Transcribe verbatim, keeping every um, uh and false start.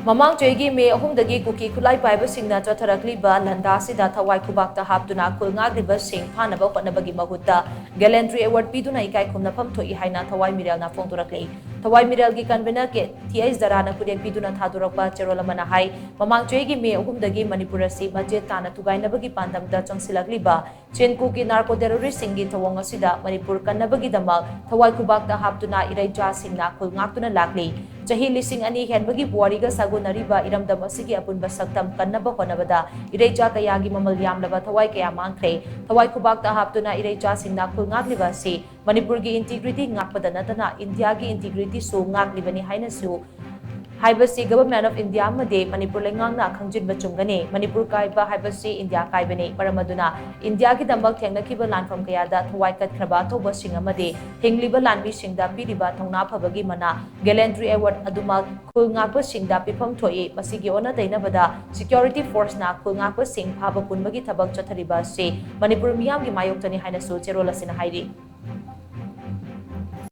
ꯃꯃꯥꯡ ꯆꯍꯤꯒꯤ ꯃꯦ ꯑꯍꯨꯝꯗꯒꯤ ꯀꯨꯀꯤ ꯈꯨꯠꯂꯥꯏ ꯄꯥꯏꯕꯁꯤꯡꯅ ꯆꯠꯊꯔꯛꯂꯤꯕ ꯂꯥꯟꯗꯥ ꯑꯁꯤꯗ ꯊꯋꯥꯏ ꯈꯨꯕꯥꯛꯇ ꯍꯥꯞꯇꯨꯅ ꯈꯨꯜ ꯉꯥꯛꯂꯤꯕꯁꯤꯡ ꯐꯥꯅꯕ ꯍꯣꯠꯅꯕꯒꯤ ꯃꯍꯨꯠꯇ ꯒꯦꯂꯦꯟꯇ꯭ꯔꯤ ꯑꯦꯋꯥꯔꯗ ꯄꯤꯗꯨꯅ ꯏꯀꯥꯏ ꯈꯨꯝꯅꯐꯝ ꯊꯣꯛꯏ ꯍꯥꯏꯅ ꯊꯋꯥꯏ ꯃꯤꯔꯦꯜꯅ ꯐꯣꯡꯗꯣꯔꯛꯂꯤ꯫ ꯊꯋꯥꯏ ꯃꯤꯔꯦꯜꯒꯤ ꯀꯟꯚꯦꯅꯔ ꯀꯦ ꯊꯤ ꯑꯩꯆ ꯗꯔꯥꯅ ꯈꯨꯗꯦꯡ ꯄꯤꯗꯨꯅ ꯊꯥꯗꯣꯔꯛꯄ ꯆꯦꯔꯣꯜ ꯑꯃꯅ ꯍꯥꯏ, ꯃꯃꯥꯡ ꯆꯍꯤꯒꯤ ꯃꯦ ꯑꯍꯨꯝꯗꯒꯤ ꯃꯅꯤꯄꯨꯔ ꯑꯁꯤ ꯃꯆꯦꯠ ꯇꯥꯅ ꯊꯨꯒꯥꯏꯅꯕꯒꯤ ꯄꯥꯟꯗꯝꯗ ꯆꯪꯁꯤꯜꯂꯛꯂꯤꯕ ꯆꯤꯟꯀꯨꯀꯤ ꯅꯥꯔꯀꯣ ꯇꯦꯔꯣꯔꯤꯁꯁꯤꯡꯒꯤ ꯊꯧꯑꯣꯡ ꯑꯁꯤꯗ ꯃꯅꯤꯄꯨꯔ ꯀꯟꯅꯕꯒꯤꯗꯃꯛ ꯊꯋꯥꯏ ꯈꯨꯕꯥꯛꯇ ꯍꯥꯞꯇꯨꯅ ꯏꯔꯩꯆꯥꯁꯤꯡꯅ ꯈꯨꯜ ꯉꯥꯛꯇꯨꯅ ꯂꯥꯛꯂꯤ꯫ ꯆꯍꯤ ꯂꯤꯁꯤꯡ ꯑꯅꯤ ꯍꯦꯟꯕꯒꯤ ꯄꯨꯋꯥꯔꯤꯒ ꯁꯥꯒꯣꯟꯅꯔꯤꯕ ꯏꯔꯝꯗꯝ ꯑꯁꯤꯒꯤ ꯑꯄꯨꯟꯕ ꯁꯛꯇꯝ ꯀꯟꯅꯕ ꯍꯣꯠꯅꯕꯗ ꯏꯔꯩꯆꯥ ꯀꯌꯥꯒꯤ ꯃꯃꯜ ꯌꯥꯝꯂꯕ ꯊꯋꯥꯏ ꯀꯌꯥ ꯃꯥꯡꯈ꯭ꯔꯦ꯫ ꯊꯋꯥꯏ ꯈꯨꯕꯥꯛꯇ ꯍꯥꯞꯇꯨꯅ ꯏꯔꯩꯆꯥꯁꯤꯡꯅ ꯈꯨꯜ ꯉꯥꯛꯂꯤꯕ ꯑꯁꯤ ꯃꯅꯤꯄꯨꯔꯒꯤ ꯏꯟꯇꯤꯒ꯭ꯔꯤꯇꯤ ꯉꯥꯛꯄꯗ ꯅꯠꯇꯅ ꯏꯟꯗꯤꯌꯥꯒꯤ ꯏꯟꯇꯤꯒ꯭ꯔꯤꯇꯤꯁꯨ ꯉꯥꯛꯂꯤꯕꯅꯤ ꯍꯥꯏꯅꯁꯨ ꯍꯥꯏꯕꯁꯤ Government of India ꯑꯃꯗꯤ ꯃꯅꯤꯄꯨꯔ ꯂꯩꯉꯥꯛꯅ ꯈꯪꯖꯤꯟꯕ ꯆꯨꯝꯒꯅꯤ꯫ ꯃꯅꯤꯄꯨꯔ ꯀꯥꯏꯕ ꯍꯥꯏꯕꯁꯤ ꯏꯟꯗꯤꯌꯥ ꯀꯥꯏꯕꯅꯤ꯫ ꯃꯔꯝ ꯑꯗꯨꯅ ꯏꯟꯗꯤꯌꯥꯒꯤꯗꯃꯛ ꯊꯦꯡꯅꯈꯤꯕ ꯂꯥꯟꯐꯝ ꯀꯌꯥꯗ ꯊꯋꯥꯏ ꯀꯠꯈ꯭ꯔꯕ ꯑꯊꯧꯕꯁꯤꯡ ꯑꯃꯗꯤ ꯍꯤꯡꯂꯤꯕ ꯂꯥꯟꯃꯤꯁꯤꯡꯗ ꯄꯤꯔꯤꯕ ꯊꯧꯅꯥ ꯐꯕꯒꯤ ꯃꯅꯥ ꯒꯦꯂꯦꯟꯇ꯭ꯔꯤ ꯑꯦꯋꯥꯔꯗ ꯑꯗꯨꯃꯛ ꯈꯨꯜ ꯉꯥꯛꯄꯁꯤꯡꯗ ꯄꯤꯐꯝ ꯊꯣꯛꯏ꯫ ꯃꯁꯤꯒꯤ ꯑꯣꯟꯅ ꯇꯩꯅꯕꯗ ꯁꯤꯀ꯭ꯌꯣꯔꯤꯇꯤ ꯐꯣꯔꯁꯅ ꯈꯨꯜ ꯉꯥꯛꯄꯁꯤꯡ ꯐꯥꯕ ꯄꯨꯟꯕꯒꯤ ꯊꯕꯛ ꯆꯠꯊꯔꯤꯕ ꯑꯁꯤ ꯃꯅꯤꯄꯨꯔ ꯃꯤꯌꯥꯝꯒꯤ ꯃꯥꯌꯣꯛꯇꯅꯤ ꯍꯥꯏꯅꯁꯨ ꯆꯦꯔꯣꯜ ꯑꯁꯤꯅ ꯍꯥꯏꯔꯤ꯫